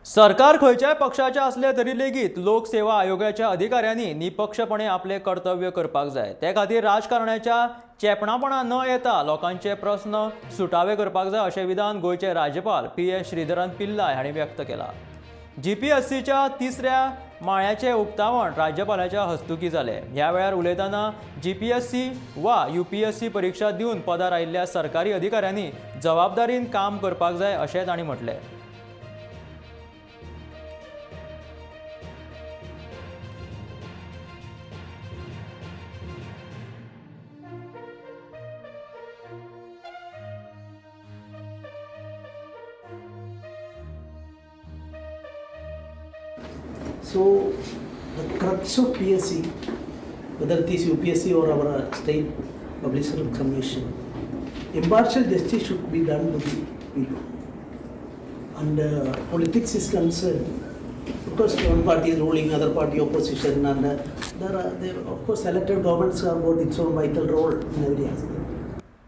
सरकार खंयच्याय पक्षाचे असले तरी लेगीत लोकसेवा आयोगाच्या अधिकाऱ्यांनी निपक्षपणे आपले कर्तव्य करपाक जाय. ते खातीर राजकारणाच्या चेपणापणा न येता लोकांचे प्रस्न सुटावे करपाक जाय अशें विधान गोंयचे राज्यपाल पी एस श्रीधरन पिल्लाय हांणी व्यक्त केला. जीपीएससीच्या तिसऱ्या माळ्याचें उक्तावण राज्यपालाच्या हस्तुकीं जालें. ह्या वेळार उलयतना जीपीएससी वा यूपीएससी परिक्षा दिवन पदार आयिल्ल्या सरकारी अधिकाऱ्यांनी जबाबदारीन काम करपाक जाय अशें तांणी म्हटलें. So the crux of PSC, whether it is UPSC or our state public service commission, impartial justice should be done to the people. And politics is concerned, because one party is ruling, other party opposition, and there are, they, of course, elected governments have got its own vital role in every aspect.